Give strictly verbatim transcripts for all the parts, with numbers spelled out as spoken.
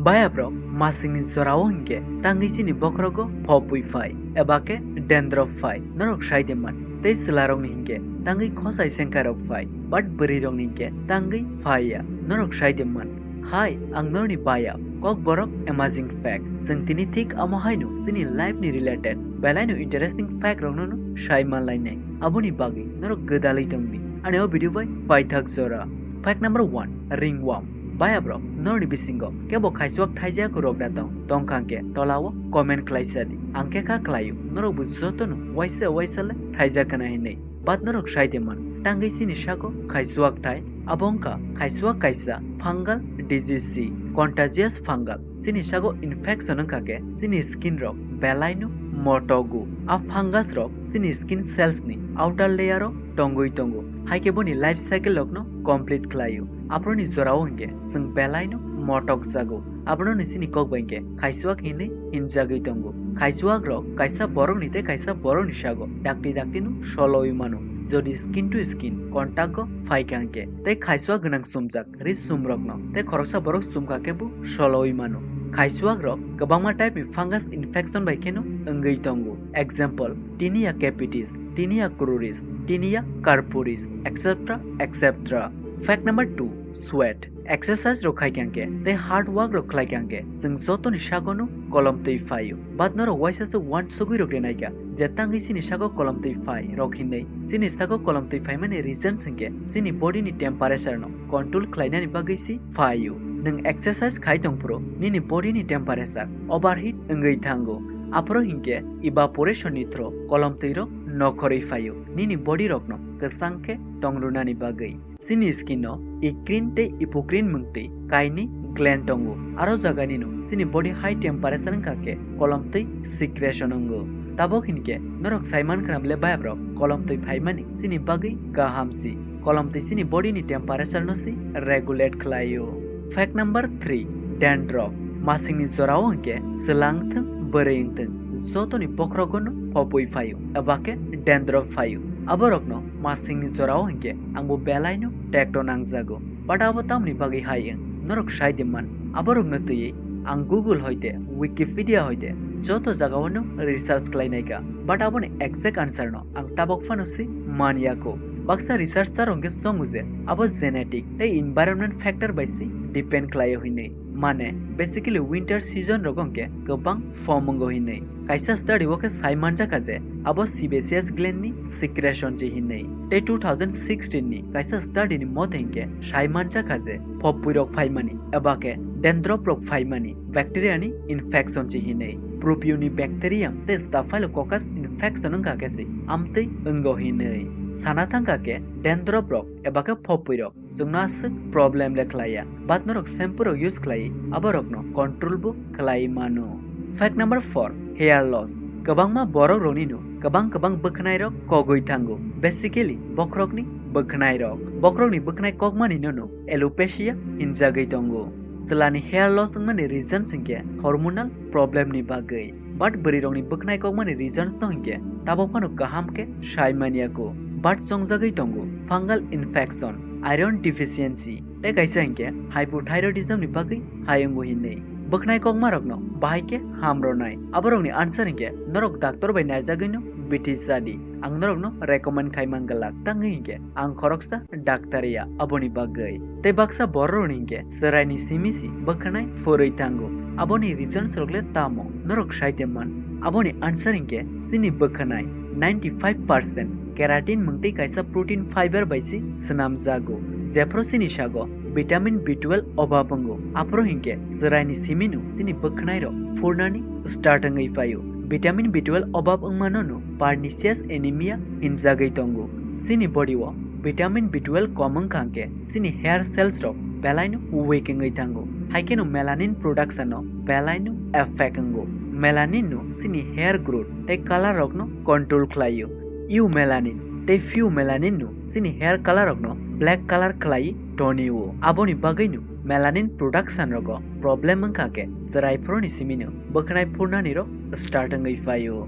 Bayabrok masingni jorao hinkhe tangwi chini bokhorogo phopwi phai eba khe dandruff phai norok sai de man, tei chwlarokni hinkhe tangwi khosai sengkhairok phai, but bwrwirokni hinkhe tangwi phaiya norok sai de man. Hai, ang norokni bayap, Kokborok amazing fact. Chwng tini thik amo haino chini life ni related belaino interesting fact rokno no sai manlainai. Aboni bagwi norok gwdalwi tongdi ani o video bai paithak jora. Fact number one, ringworm. Bayabrok, norokni bisingo kebo khaisuak thaijak rok da tong? Tongkha hwnkhe tolao comment khlai sadi. Ang khe kha khlaio, norokbo jotono waisa waisa le thaijak khna hinwi. But norok sai de man, tangwi chini sago khaisuak thai, abo wngkha khaisuak kaisa fungal disease, contagious fungal. Chini sago infection wngkha khe chini skin rok belaino motogo. A fungus rok chini skin cells ni outer layer o tongwi tongo, hai khe boni life cycle rokno complete khlaio. Aphuruni jorao hinkhe chwng belaino motok jago. Abono ni chini kok bai hinkhe khaisuak hinwi hinjagwi tongo. Khaisuak rok kaisa borokni tei kaisa borokni sago dakti dakti no solowi mano, jodi skin to skin contact go phaikha hinkhe. Tei khaisuak gwnang chumjak ri sumrokno tei khoroksa borok chumkha khe bo solowi mano. Khaisuak rok kwbangma type ni fungus infection bai kheno wngwi tongo. Example, Tinea capitis, Tinea cruris, Tinea purpurea, et cetera, et cetera. Fact number two, sweat. Exercise rok khai khe tei hard work rok khlai khe chwng jotoni sagono kolomtwi phaio. But norok waisa se uansugwi rok renai kha je tangwi chini sago kolomtwi phai rok hinwi. Chini sago kolomtwi phaimani reasons hinkhe chini body ni temperature no control khlainani bagwi se phaio. Nwng exercise khai tongphuru nini body ni temperature overheat wngwi thango. Aphuru hinkhe evaporation ni through kolomtwi rok nokhorwi phaio nini body rokno kwchang khe tongrwnani bagwi. Chini skin o eccrine tei apocrine mwngtwi kainwi gland tongo. Aro jagani no chini body high temperature wngkha khe kolomtwi secretion wngo. Tabok hinkhe norok sai mankha na bole bayabrok kolomtwi phaimani chini bagwi kaham si. Kolomtwi chini body ni temperature no si regulate khlaio. Fact number three, dandruff. Masingni jorao hinkhe chwla wngthwng, bwrwi wngthwng, jotoni bokhorogo no phopwi phaio, eba khe dandruff phaio. Aborokno masingni jorao hinkhe angbo belaino tekto nangjago. But abo tamni bagwi hai wng? Norok sai de man. Aborokno twiwi ang Google hoite, Wikipedia hoite joto jagao no research khlai naikha. But aboni exact answer no ang tabok phano si man ya kho. Baksa researcher rok khe songo je abo genetic tei environment factor bai si depend khlaio hinwi. Mane, basically winter season rogo hwnkhe kwbang phom wngo hinwi. Kaisa study o khe sai manjakha je abo sebaceous gland ni secretion se hinwi. Tei two thousand sixteen ni kaisa study ni mote hwnkhe sai manjakha je phopwi rok phaimani eba khe dandruff rok phaimani bacteria ni infection se hinwi. Propionibacterium tei Staphylococcus infection wngkha khe se amtwi wngo hinwi. Sana thangkha khe dandruff rok eba khe phopwi rok chwngno aswk problem le khlaiya, but norok shampoo rok use khlai aborokno control bo khlai mano. Fact number four, hair loss. Kwbangma borok rokni no kwbang kwbang bwkhnai rok kogwi thango, basically bokhorokni bwkhnai rok. Bokhorokni bwkhnai kokmani no no alopecia hinjagwi tongo. Chwlani hair loss wngmani reasons hinkhe hormonal problem ni bagwi. But bwrwi rokni bwkhnai kokmani reasons no hinkhe tabok phano kaham khe sai manya kho. But chongjagwi tongo fungal infection, iron deficiency, tei kaisa hinkhe hypothyroidism ni bagwi hai wngo hinwi. Bwkhnai kokma rokno bahai khe ham rwnai. Aborokni answer hinkhe norok doctor bai naijagwi no bithi chadi. Ang norokno recommend khai man glak, tangwi hinkhe ang khoroksa doctor ya aboni bagwi. Tei baksa borok rokni hinkhe chwraini simi si bwkhanai phurwi thango. Aboni reasons rok le tamo? Norok sai de man. Aboni answer hinkhe chini bwkhanai ninety five percent keratin mwngtwi kaisa protein fiber bai si swnamjago. Jephru chini sago vitamin B twelve obab wngo, aphuru hinkhe chwraini simi no chini bwkhanai rok phurnani start wngwi phaio. Vitamin B twelve obab wngmano no pernicious anemia hinjagwi tongo. Chini body o vitamin B twelve kom wngkha hwnkhe chini hair cells rok belaino weak wngwi thango. Hai kheno melanin production no belaino affect wngo. Melanin no chini hair growth tei color rokno control khlaio. Eumelanin tei pheomelanin no chini hair color rokno black color khlai tonio. Aboni bagwino melanin production rogo problem wngkha khe chwrai phuruni simino bwkhnai phurnani rok start wngwi phaio.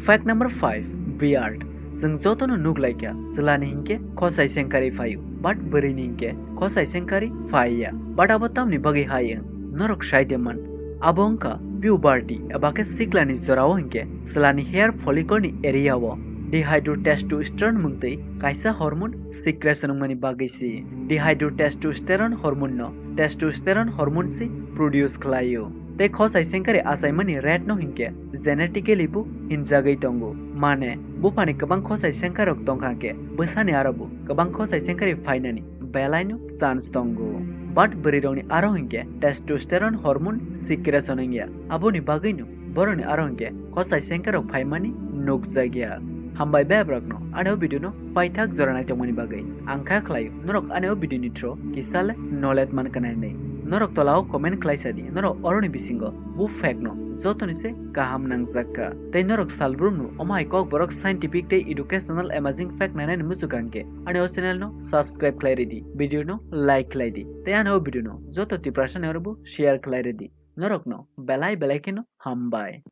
Fact number five, beard. Chwng jotono nuk laikha, chwlani hinkhe khosai sengkari phaio, but bwrwini hinkhe khosai sengkari phaiya. But abo tamni bagwi hai wng? Norok sai de man, abo wngkha puberty eba khe siklani jorao hinkhe chwlani hair follicle ni area o dihydrotestosterone mungtwi kaisa hormone secretion wngmani bagwi si. Dihydrotestosterone hormone no testosterone hormone si produce khlaio. Tei khosai sengkari achaimani rate no hinkhe genetically bo hinjagwi tongo. Mane buphani kwbang khosai sengkarok tongkha khe bwsani aro bo kwbang khosai sengkari phainani belaino chance tongo. But bwrwirokni aro hinkhe testosterone hormone secretion wngya, aboni bagwino borokni aro hinkhe khosai sengkarok phaimani nukjakya. Hambai bebrokno ani o video no paithak jora naitokmani bagwi. Ang kha khlaio norok ani o video ni through kisa le knowledge man kwnai hinwi. Norok tola o comment khlai sa di, norok oroni bisingo bu fact no jotoni se kaham nangjakka. Tei norok salbrumno omo hai kokborok scientific tei educational amazing fact nainani muchukha hinkhe ani o channel no subscribe khlai ridi, video no like khlai di, tei ani o video no joto Tiprasa ni oro bo share khlai ridi. Norokno belai belai kheno hambai.